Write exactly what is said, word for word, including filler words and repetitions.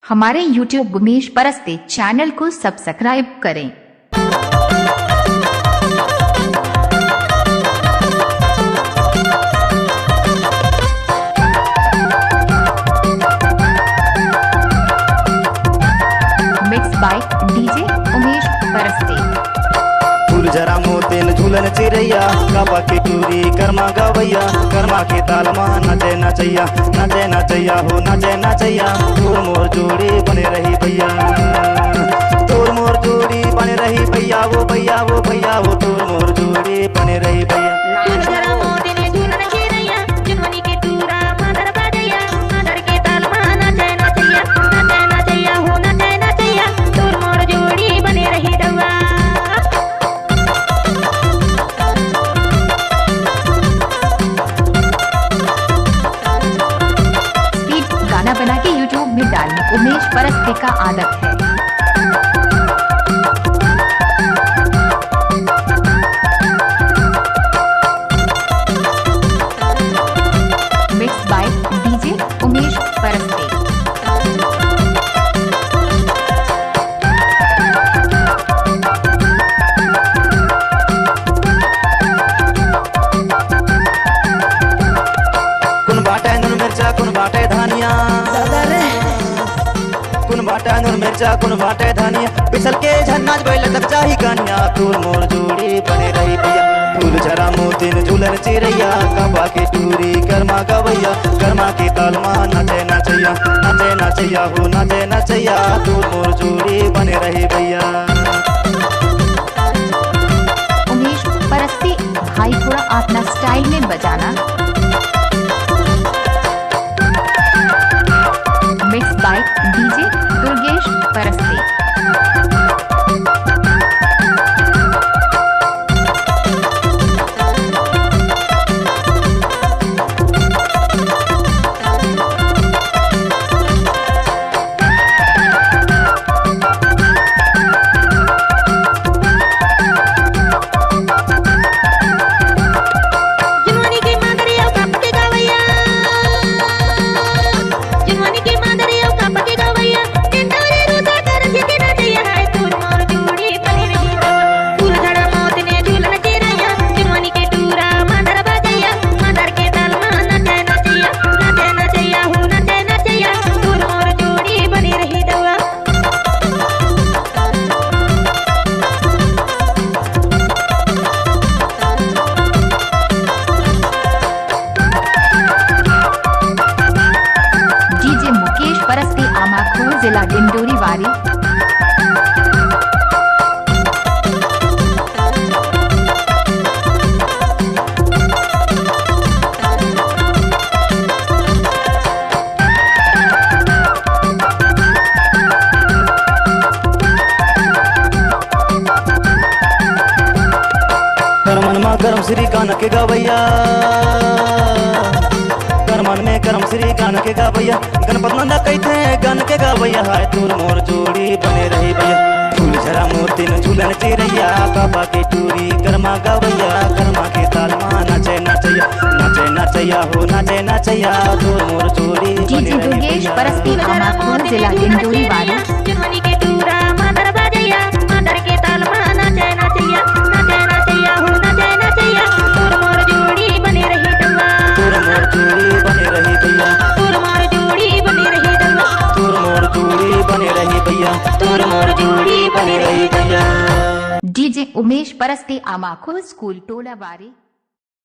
हमारे YouTube Umesh Paraste channel को subscribe करें। Mix by D J Umesh Paraste. फूलझरा मोतिन झूलन चिरैया, कापा के टूरी करमा गवैया, करमा के ताल मा नाचे नचैया, नाचे नचैया हो नाचे नचैया, तोर मोर जोड़ी बने रही भैया, तोर मोर जोड़ी बने रही भैया, वो भैया वो भैया वो, तोर मोर जोड़ी बने रही भैया। फूलझरा मोतिन झूलन चिरैया, जुनवनी के टूरा मादर बजैया, मादर के ताल मा नाचे नचैया, नाचे नचैया हो नाचे नचैया, तोर मोर जोड़ी बने रही दवा। स्पीड गाना बना के YouTube में डालना उमेश परस्ते का आदत है। Mix by D J Umesh Paraste. कुन बाटे नून मिर्चा, कुन बाटे धनिया। दादा रे। कुन बाटे नून मिर्चा, कुन बाटे धनिया। पिसल के झन्नाज बैल तक चाही कनिया। तोर मोर जोड़ी बने रही भैया। फूलझरा मोतिन झूलन चिरैया, कापा के टूरी करमा गवैया, करमा के ताल मा नाचे नचैया, नाचे नचैया हो नाचे नचैया। तोर मोर जोड़ी बने रही भैया। उमेश परस्ते भाई, थोड़ा अपना स्टाइल में बजाना। Mix by D J Durgesh Paraste. जुनवनी के मादरिया काप के गवैया, जुनवनी के मादरिया काप के गवैया, टिंडोरी रूसा कर जिते नचैया, हाय तोर मोर जोड़ी बने रही दवा। फूलझरा मोतिन झूलन चिरैया, जुनवनी के टूरा मादर बजैया, मादर के ताल मा नाचे नचैया, नाचे नचैया हो नाचे नचैया, तोर मोर जोड़ी बने रही दवा। D J मुकेश परस्ते आमाखोर जिला डिंडोरी वारी। करमन मा करम श्री गान के गवैया, करमन में करम श्री गान के गवैया, गणपत नंदा कहिथे गान के गवैया, हाय तोर मोर जोड़ी बने रही भैया। फूलझरा मोतिन झूलन चिरैया, कापा के टूरी करमा गवैया, करमा के ताल मा नाचे नचैया, नाचे नचैया हो नाचे नचैया, तोर मोर जोड़ी बने रही भैया। D J दुर्गेश परस्ती, आमाखोर जिला डिंडोरी वाली। जुनवनी के टूरा मादर बजैया, मादर के ताल मा नाचे नचैया, नाचे नचैया हो नाचे नचैया, तोर मोर जोड़ी बने रही दवा। तोर मोर जोड़ी बने रही दवा। तोर मोर जोड़ी बने रही दवा। तोर मोर जोड़ी बने रही भैया। तोर मोर जोड़ी बने रही भैया। D J उमेश परस्ती, आमाखोर स्कूल टोला वारी।